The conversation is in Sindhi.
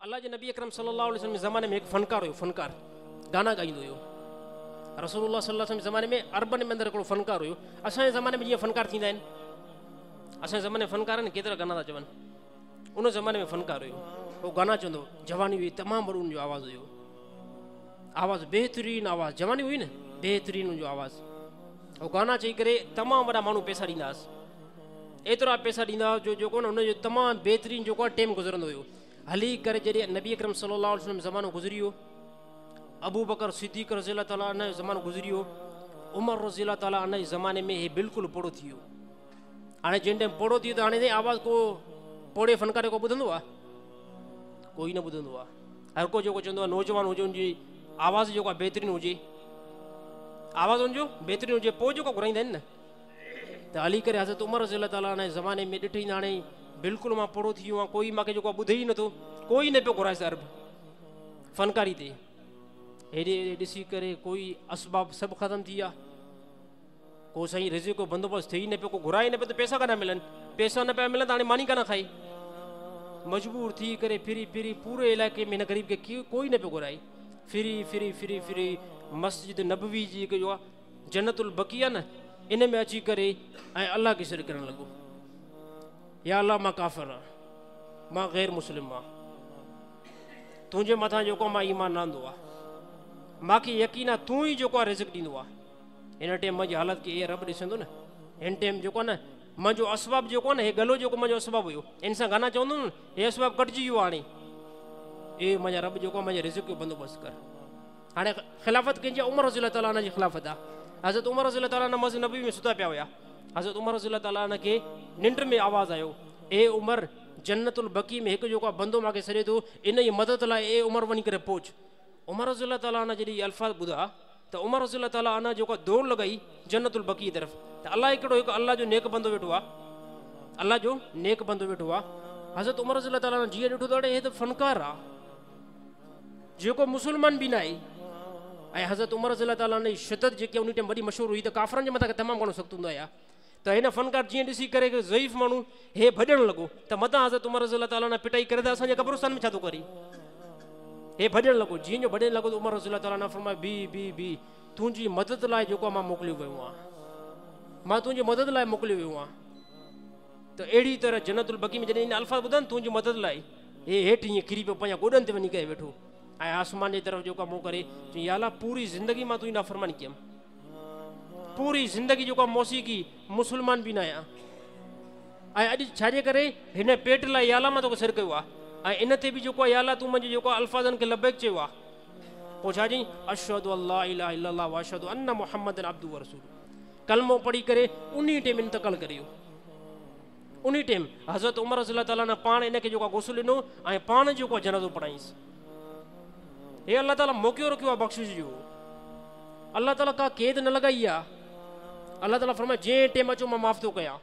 الله جي نبي اڪرم صلي الله عليه وسلم جي زماني ۾ هڪ فنڪار هيو، فنڪار گانا ڳائيندو هيو. رسول الله صلي الله عليه وسلم جي زماني ۾ عربن ۾ اندر هڪڙو فنڪار هيو. اسان جي زماني ۾ جيئن فنڪار ٿيندا آهن، اسان جي زماني ۾ فنڪار آهن، ڪيترا گانا ٿا چون. ان زماني ۾ فنڪار هيو، هو گانا چوندو، جواني هئي، تمام وڏو ان جو آواز هيو، آواز بهترين آواز، جواني هئي نه، بهترين ان جو آواز. هو گانا چئي ڪري تمام وڏا ماڻهو پئسا ڏيندا هئس، ايترا پئسا ڏيندا هئس جو جيڪو نه ان جو تمام بهترين جيڪو آهي ٽيم گذرندو هيو. هلي ڪري جڏهن نبي اڪرم صلي الله عليه وسلم زمانو گذري ويو، ابو بڪر صديق رضي الله تعالٰي عنه جو زمانو گذري ويو، عمر رضي الله تعالٰي عنه جي زماني ۾ هي بلڪل پوڙهو ٿي ويو. هاڻي جنهن ٽائيم پوڙهو ٿي ويو ته هاڻي سائين آواز ڪو پوڙهي فنڪار ڪو ٻڌندو آهي؟ ڪوئي نه ٻڌندو آهي. هر ڪو جيڪو چوندو آهي نوجوان هجي، ان جي آواز جيڪو آهي بهترين هجي، آواز ان جو بهترين هجي، پوء جيڪو گهرائيندا آهن نه. ته هلي ڪري حضرت عمر رضي الله تعالٰي عنه جي زماني ۾ ڏٺئي ته هاڻي بلڪل مان پوڙهو ٿي ويو آهيان، ڪوئي مانکي جيڪو آهي ٻڌي ئي نٿو، ڪوئي نه پيو گهرائيس عرب فنڪاري تي. هيڏي هيڏي ڏسي ڪري ڪوئي اسباب سڀ ختم ٿي ويا، ڪو سائين رزق جو بندوبست ٿئي ئي نه پيو، ڪو گهرائي نه پيو ته پئسا ڪڏهن ملن، پئسا نه پيا ملن ته هاڻي ماني ڪانه کائي. مجبور ٿي ڪري ڦري ڦري پوري علائقي ۾ هن غريب کي ڪوئي نه پيو گهرائي. ڦري ڦري ڦري ڦري مسجد نبوي جي جيڪو آهي جنت البقيع آهي نه، ان ۾ اچي ڪري ۽ الله کي سڏ ڪرڻ لڳو، يا الله مان ڪافر آهيان، مان غير مسلم آهيان، تنهنجي مٿان جيڪو مان ايمان نه آندو آهي، مانکي يقين آهي تون ئي جيڪو آهي رزق ڏيندو آهي. هن ٽيم منهنجي حالت کي اي رب ڏسندو نه، هن ٽيم جيڪو آهي نه منهنجو اسباب جيڪو آهي نه، هي ڳلو جيڪو منهنجو اسباب هيو، ان سان گانا چوندو نه، هي اسباب ڪٽجي ويو هاڻي، اي منهنجا رب جيڪو آهي منهنجي رزق جو بندوبست ڪر. هاڻي خلافت ڪنهن جي؟ عمر رضي الله تعالٰي عنه جي خلافت آهي. حضرت عمر رضي الله تعالٰي عنه مسجد نبوي ۾ ستا پيا هيا. حضرت عمر رضي الله تعالٰي عنه کي ننڊ ۾ آواز آيو، اي عمر جنت البقيع ۾ هڪ جيڪو آهي بندو مانکي سڏي ٿو، ان جي مدد لاء اي عمر وڃي ڪري پهچ. عمر رضي الله تعالٰي عنه جڏهن اهي الفاظ ٻڌا ته عمر رضي الله تعالٰي عنه جيڪو آهي دوڙ لڳائي جنت البقيع طرف ته الله ڪهڙو هڪ الله جو نيڪ بندو ويٺو آهي، الله جو نيڪ بندو ويٺو آهي. حضرت عمر رضي الله تعالٰي عنه جيئن ڏٺو ته اڙي هي ته فنڪار آهي جيڪو مسلمان به نه آهي. ۽ حضرت عمر رضي الله تعالٰي عنه جي شدت جيڪي ان ٽائيم وڏي مشهور هئي ته ڪافرن جي مٿان تمام گهڻو سخت هوندا هيا. ته هن فنڪار جيئن ڏسي ڪري هڪ ضعيف ماڻهو هي ڀڄڻ لڳو ته متان حضرت عمر رضي الله تعالٰي عنه پٽائي ڪري ته اسان جي قبرستان ۾ ڇا ٿو ڪرين. هي ڀڄڻ لڳو، جيئن جو ڀڄڻ لڳو ته عمر رضي الله تعالٰي عنه فرمايو بي بي بي تنهنجي مدد لاء جيڪو مان موڪليو ويو آهيان، مان تنهنجي مدد لاء موڪليو ويو آهيان. ته اهڙي طرح جنت البقيع ۾ جڏهن هن الفاظ ٻڌا نه تنهنجي مدد لاء، هي هيٺ ائين ڪري پيو پنهنجا گوڏن تي وڃي ڪري ويٺو ۽ آسمان جي طرف جيڪو منهن ڪري چيائين يا الله پوري زندگي مان تنهنجي نافرماني ڪيم، پوري زندگي جيڪو آهي موسيقي، مسلمان به نه آهيان ۽ اڄ ڇاجي ڪري هن پيٽ لاء يا الله مان توکي سڏ ڪيو آهي ۽ ان تي به جيڪو آهي يا الله تون منهنجي جيڪو آهي الفاظن کي لبيڪ چيو آهي. پوء ڇا چيائين اشهد ان لا اله الا الله واشهد ان محمدا عبده ورسوله. ڪلمو پڙهي ڪري انهي ٽيم انتقال ڪري ويو. انهي ٽيم حضرت عمر رضي الله تعالٰي عنه پاڻ ان کي جيڪو آهي غسل ڏنو ۽ پاڻ جيڪو آهي جنازو پڙهائينس. هي الله تعالٰي موقعو رکيو آهي بخشش جو، الله تعالٰي ڪا قيد نه لڳائي آهي. الله تعالٰي فرمائي جنهن ٽيم اچو مان معاف ٿو ڪيان.